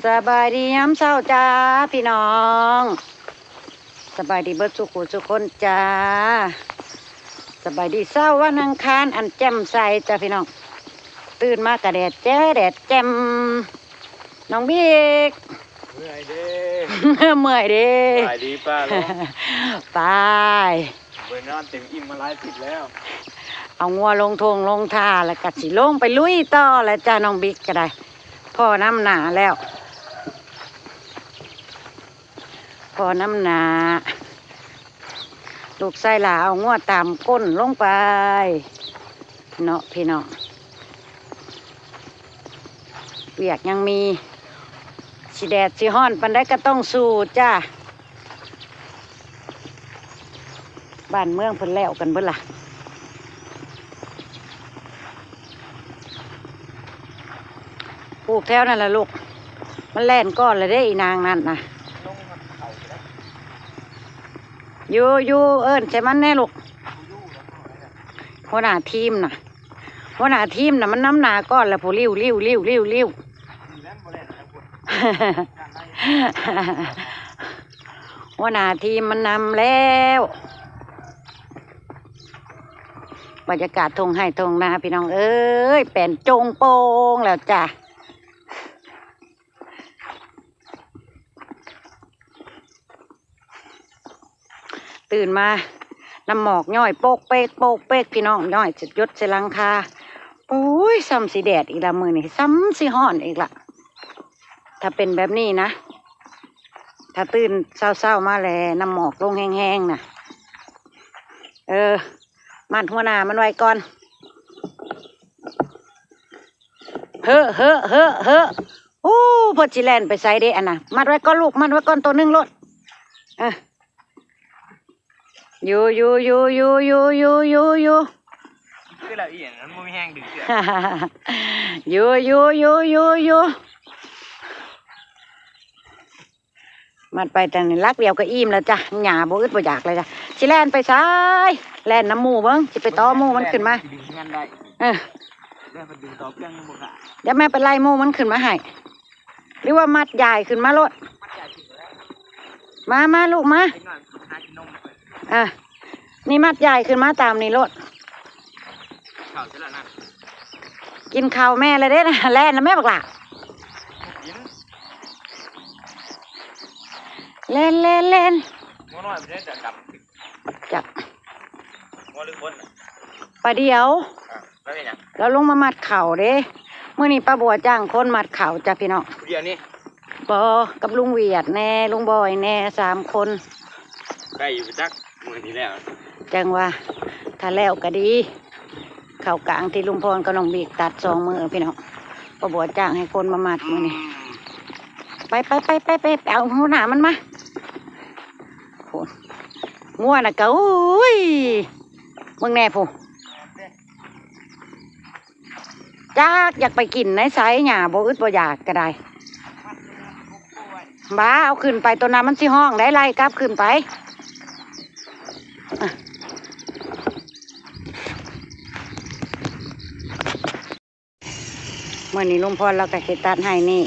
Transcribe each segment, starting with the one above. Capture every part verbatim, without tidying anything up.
สบายดียามเช้าจ้าพี่น้อง สบายดีเบิดสุขุสุคนจ้า สบายดีเช้าวันอังคารอันแจ่มใสจ้าพี่น้อง ตื่นมากะแดดแจ้แดดแจ่ม น้องบิ๊ก เมื่อยเด้ เมื่อยเด้ สบายดีป้าลุง ไป เบิ่งนอนเต็มอิ่มมาหลายอาทิตย์แล้ว เอางัวลงทงลงท่าแล้วก็สิลงไปลุยต่อแล้วจ้า น้องบิ๊กก็ได้ พอน้ำหนาแล้ว พอน้ำหนา ลูกชายหลาเอางัวตามก้นลงไป เนาะพี่น้อง เวียกยังมี สิแดดสิฮ้อนปานใดก็ต้องสู้จ้า บ้านเมืองเพิ่นแล้วกันเบิดล่ะ ปลูกแถวนั่นล่ะลูก มันแล่นก่อนละเด้อีนางนั่นน่ะ อยู่ อยู่ เอิ้นใส่มันแน่ลูก หัวหน้าทีมน่ะ หัวหน้าทีมน่ะมันนำหน้าก่อนแล้วผู้ริ้ว ริ้ว ริ้ว ริ้ว ริ้ว หัวหน้าทีมมันนำแล้ว บรรยากาศทงไฮ่ทงนาพี่น้องเอ้ย แป้นโจ่งโป่งแล้วจ้ะ ตื่นมา น้ำหมอกย้อยโปกเปกโปกเปกพี่น้อง ย้อยหยดใส่หลังคา โอ้ย ซ้ำสิแดดอีกละมื้อนี้ ซ้ำสิฮ้อนอีกละ ถ้าเป็นแบบนี้นะ ถ้าตื่นเช้าๆมาแล้วน้ำหมอกลงแฮงๆน่ะ เออ มัดหัวหน้ามันไว้ก่อน เฮ้อ เฮ้อ เฮ้อ เฮ้อ อู้ เพิ่นสิแล่นไปไสเด้อันน่ะ มัดไว้ก่อนลูก มัดไว้ก่อนตัวหนึ่งโลด เออ อยู่ อยู่ อยู่ อยู่ อยู่ อยู่ อยู่ อยู่ คือเราอีหยังมันบ่มีแฮงดึงเสือ อยู่ อยู่ อยู่ อยู่ อยู่ มัดไปแต่นี่ลักเดียวก็อิ่มแล้วจ้ะ หญ้าบ่อึดบ่อยากเลยจ้ะ สิแล่นไปไส แล่นนำหมู่เบิ่ง สิไปต่อหมู่มันขึ้นมา ดึงงานได้ เออ แล้วมันดึงต่อเครื่องยังบ่ขาด เดี๋ยวแม่ไปไล่หมู่มันขึ้นมาให้ หรือว่ามัดยายขึ้นมาโลด มา มาลูกมา เด็กน้อยหากินนม อ่ะ นี่มัดยายขึ้นมาตามนี่โลด ข้าวเสร็จแล้วนะ กินข้าวแม่แล้วเด้นะ แล่นแล้วแม่บักหล่า กิน แล่น แล่น แล่น งัวน้อยมันได้แต่ดำ จ้ะ งัวหรือคนน่ะ ปลาเดียว อ่ะ แล้วเป็นหยัง เราลงมามัดเข่าเด้ มื้อนี้ป้าบัวจ้างคนมัดเข่าจ้ะพี่น้อง ผู้เดียวนี่ บ่ กับลุงเวียดแน่ ลุงบอยแน่ สามคน ได้อยู่จักมื้อนี้แล้ว จังว่า ถ้าแล้วก็ดี ข้าวกลางที่ลุงพรกับน้องบิ๊กตัดสองมื้อพี่น้อง ป้าบัวจ้างให้คนมามัดมื้อนี้ อืม ไป ไป ไป ไป ไป ไปเอาหัวหน้ามันมา โห งัวน่ะก็ อุ้ย มึงแน่ผู้ จักอยากไปกินในไสหญ้าบ่อึดบ่อยากก็ได้ บ้า เอาขึ้นไปตัวนั้นมันสิฮ้องได้ ไล่กลับขึ้นไป อ่ะ มื้อนี้ลุงพรเราก็สิตัดไฮ่นี่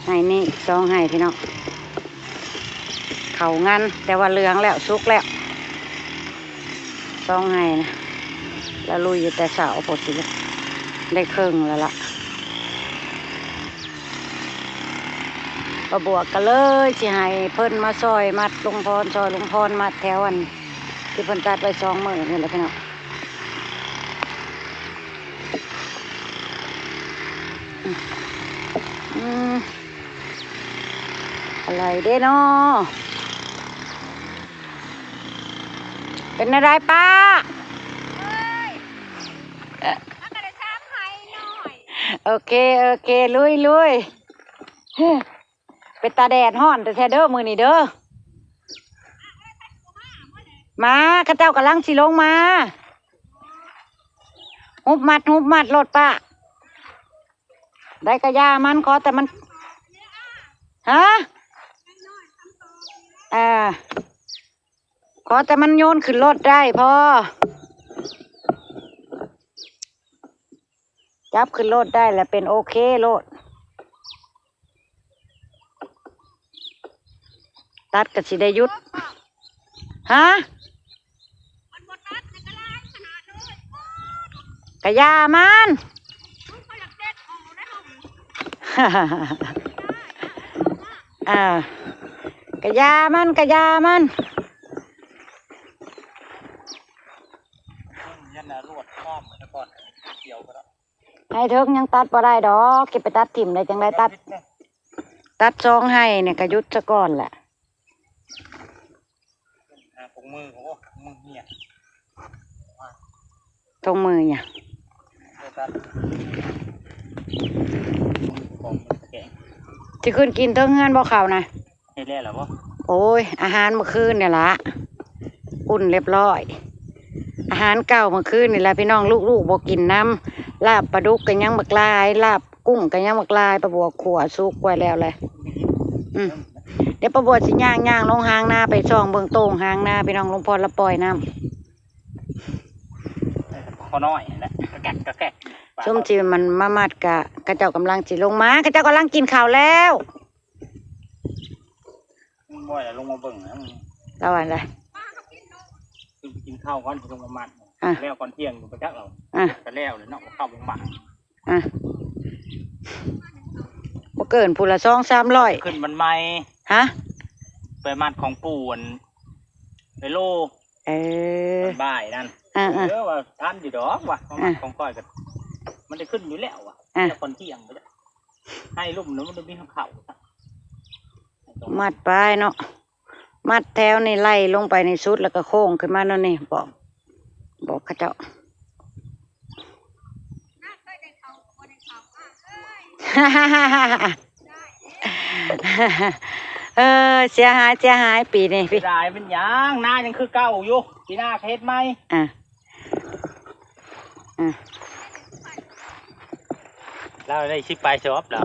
ไฮ่นี่สองไฮ่พี่น้อง เขางัน แต่ว่าเหลืองแล้ว สุกแล้ว สองไฮ่นะ แล้วลุยอยู่แต่เช้า พอสิได้เคิ่งแล้วล่ะ ป้าบัวก็เลยสิให้เพิ่นมาซอยมัดลุงพร ซอยลุงพรมัดแถวอัน ที่เพิ่นตัดไว้สองมื้อนี่แหละพี่น้อง อืม อะไรเด้น้อ เป็นอะไรป้า เอ้ย เอ่อ มันก็ได้ถามไห้หน่อย โอเค โอเค ลุย ลุย เป็นตาแดดฮ้อนแท้ๆเด้อมื้อนี้เด้อ มา เขาเจ้ากำลังสิลงมา หุบมัด หุบมัดโลดป้า ได้กะยามัน ขอแต่มัน ฮะ อ่า ขอแต่มันโยนขึ้นรถได้พอ จับขึ้นรถได้แล้วเป็นโอเคโลด ตัดก็สิได้หยุด ฮะ กะยามัน อ่า กะยามัน กะยามัน ยันน่ะลวดข้ามไปก่อน เกี่ยวไปแล้ว ไฮ่เทิงยังตัดบ่ได้ดอก สิไปตัดถิ่มได้จั่งใดตัด ตัดสองไฮ่เนี่ยก็หยุดซะก่อนแหละ หาถุงมือ โอ้ ถุงมือเนี่ย ถุงมือเนี่ย เดี๋ยวตัด ของมันแกง สิขึ้นกินเทิงเฮือนบ่เขานะ เฮ็ดแล้วเหรอบ่ โอ้ย อาหารเมื่อคืนเนี่ยละ อุ่นเรียบร้อย อาหารเก่าเมื่อคืนนี่แหละพี่น้อง ลูกๆบ่กินนำ ลาบปลาดุกก็ยังบักหลาย ลาบกุ้งก็ยังบักหลาย ป้าบัวขั่วสุกไว้แล้วแหละ อืม เดี๋ยวป้าบัวสิย่างย่างลงหางนาไปส่องเบิ่งโต่งหางนา พี่น้อง ลุงพรละปล่อยน้ำ ขอน้อยแหละ กะแกะกะแกะ ซุมที่มันมามัดกะ เขาเจ้ากำลังสิลงมา เขาเจ้ากำลังกินข้าวแล้ว มึงบ่อยละลงมาเบิ่งนะมึง ระวังเลย คือไปกินข้าวก่อน สิลงมามัด อ่ะ แล้วก่อนเที่ยงอยู่ไปจักเรา อ่ะ แต่แล้วเลยเนาะ ข้าวบงบาง อ่ะ บ่เกินผู้ละสองสามร้อย ขึ้นมันใหม่ ฮะ ไปมัดของปู่อัน ไปโล เออ มันบ่ายนั่น อ่ะ อ่ะ เออ ว่าทันอยู่ดอกว่ะ มามัด อ่ะ ของก้อยก็ มันได้ขึ้นอยู่แล้วว่ะ อ่ะ แล้วก่อนเที่ยงไปแล้ว ให้ลุ่มนั้นมันมีข้าว มัดไปเนาะ มัดแถวนี่ไล่ลงไปในสุดแล้วก็โค้งขึ้นมาเนาะนี่ บอก บอกเขาเจ้า เออ เสียหาย เสียหายปีนี้ เสียดายมันหยัง นายังคือเก่าอยู่ ปีหน้าก็เฮ็ดใหม่ อ่ะ อ่ะ เราได้สิบปลายสอบแล้ว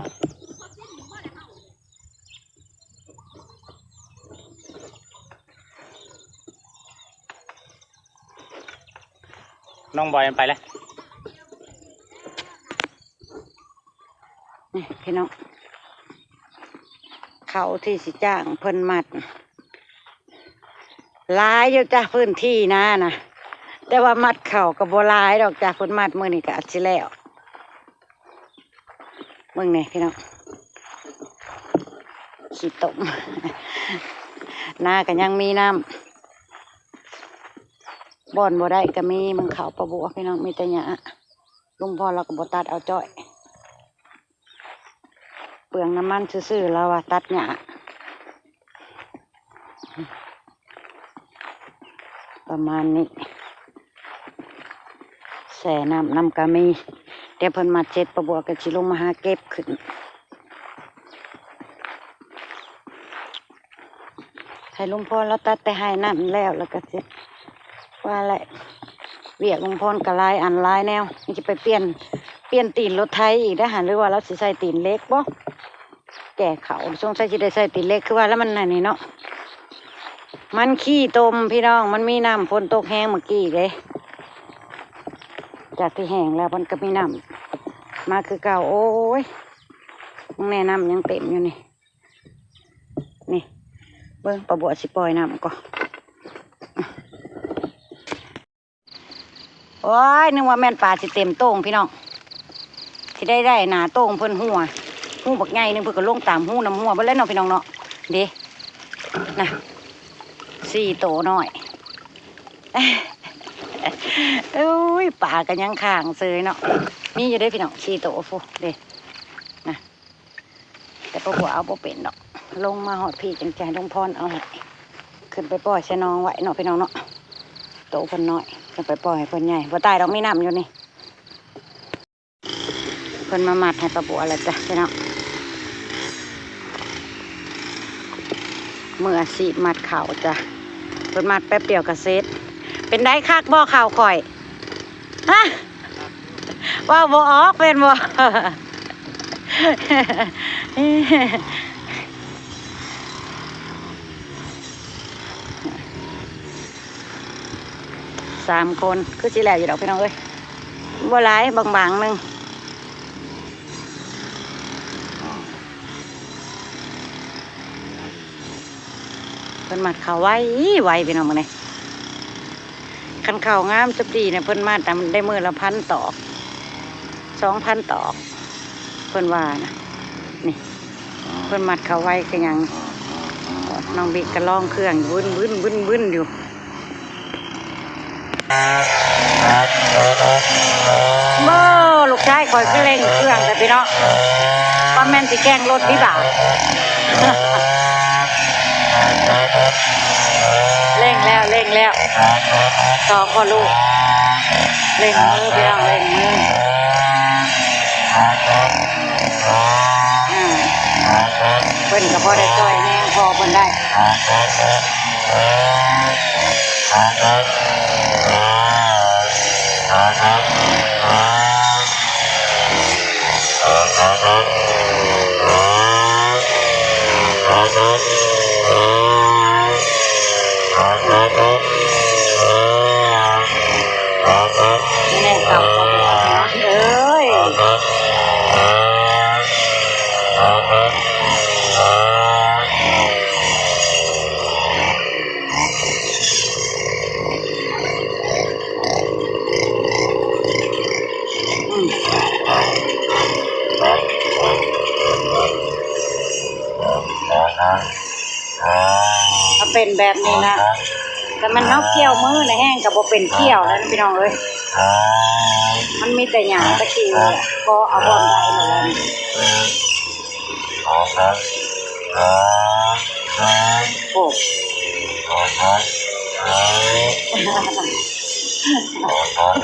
น้องบอยมันไปแล้ว นี่พี่น้อง เขาที่สิจ้างเพิ่นมัด หลายอยู่จ้ะ พื้นที่นานะ แต่ว่ามัดเขาก็บ่หลายดอกจ้ะ เพิ่นมัดมื้อนี้ก็อาจสิแล้ว เบิ่งแหน่พี่น้อง ขี้ตม นาก็ยังมีน้ำ บ่อนบ่ได้ก็มี เบิ่งเขาป้าบัวพี่น้อง มีแต่หญ้า ลุงพรเราก็บ่ตัดเอาจ้อย เปลืองน้ำมันซื่อๆ แล้วว่าตัดหญ้า ประมาณนี้ แช่น้ำนำก็มี เดี๋ยวเพิ่นมัดเสร็จป้าบัวก็สิลงมาหาเก็บขึ้น ให้ลุงพรเราตัดแต่ไฮ่นั่นแล้ว แล้วก็สิว่าแหละ เวียกลุงพรก็หลายอันหลายแนว นี่สิไปเปลี่ยน เปลี่ยนตีนรถไถอีกเด้อหั่น หรือว่าเราสิใส่ตีนเหล็กบ่ แก่เขา สงสัยสิได้ใส่ตีนเหล็ก คือว่าแล้วมันนั่นนี่เนาะ มันขี้ตมพี่น้อง มันมีน้ำฝนตกแฮงเมื่อกี้เด้ จากที่แห้งแล้วมันก็มีน้ำมาคือเก่า โอ้ย มึงแน่ น้ำยังเต็มอยู่นี่ นี่ เบิ่งป้าบัวสิปล่อยน้ำก่อน โอ้ย นึกว่าแม่นปลาสิเต็มโต่งพี่น้อง สิได้ได้หนาโต่งเพิ่นหัว หูบักใหญ่หนึ่ง เพิ่นก็ลงตามหูน้ำหัวเบิดแล้วเนาะพี่น้องเนาะ เด้ นะ สี่โตน้อย โอ้ย ปลาก็ยังค้างเซยเนาะ มีอยู่เด้พี่น้อง สี่โต โอ้โห เด้ นะ แต่ป้าบัวเอาบ่เป็นดอก ลงมาฮอดพี้จั่งสิให้ลุงพรเอาให้ ขึ้นไปปล่อยใส่หนองไว้เนาะพี่น้องเนาะ โตเพิ่นน้อย ขึ้นไปปล่อยให้เพิ่นใหญ่ บ่ตายดอก มีน้ำอยู่นี่ เพิ่นมามัดให้ป้าบัวแล้วจ้ะพี่น้อง มืออาชีพมัดข้าวจ้ะ เพิ่นมัดแป๊บเดียวก็เสร็จ เป็นไดคักบ่ข้าวข่อย ฮะ เว้าบ่ออกเป็นบ่ สามคน คือสิแล้วอยู่ดอกพี่น้องเอ้ย บ่หลาย บางๆ หนึ่ง มัดข้าวไวไวพี่น้องมื้อนี้ คันข้าวงามจับดีเนี่ย เพิ่นมัดน่ะมันได้มื้อละพันตอก สองพันตอก เพิ่นว่านะ นี่ เพิ่นมัดข้าวไวคือหยัง น้องบิ๊กก็ลองเครื่อง บึ้นบึ้นบึ้นบึ้นอยู่ โอ้ ลูกชายข่อยคือเร่งเครื่องแต่พี่น้อง ว่าแม่นสิแกล้งรถวิบาก เร่งแล้ว เร่งแล้ว สองพ่อลูก เร่งมือพี่น้อง เร่งมือ อ่า เพิ่นก็พอได้ช่วยแหน่ พอเพิ่นได้ แม่นเขาก็บอกนะ เอ้ย ถ้าเป็นแบบนี้นะ แต่มันเฮาเกี่ยวมือนะ แห้งก็บ่เป็นเกี่ยวแล้วนะพี่น้องเอ้ย มันมีแต่หยังตะกี้ ก็เอาบ่อนใดมาแล้วนี่ โอ้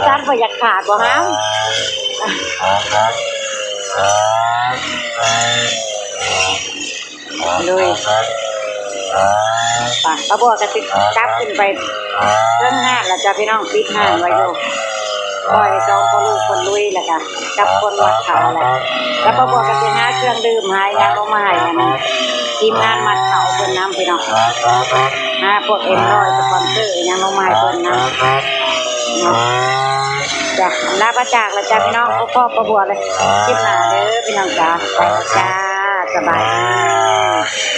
จัดบ่อยากขาดบ่ฮะ ลุย ไป ป้าบัวก็สิกลับขึ้นไปเทิงห้านแล้วจ้ะพี่น้อง ปิดห้านไว้อยู่ ปล่อยสองพ่อลูกคนลุยแล้วก็กับคนมัดเขาแหละ แล้วป้าบัวก็สิหาเครื่องดื่มหาหยังลงมาให้อันนั้น ทีมงานมัดเขาเพิ่นนำพี่น้อง หาพวกเอ็มร้อยสปอนเซอร์หยังลงมาให้เพิ่นนำเนาะ จ้ะ ลาพระจากแล้วจ้ะพี่น้อง พบพ่อป้าบัวเลย คลิปหน้าเด้อพี่น้องจ้า ไปแล้วจ้า สบายดี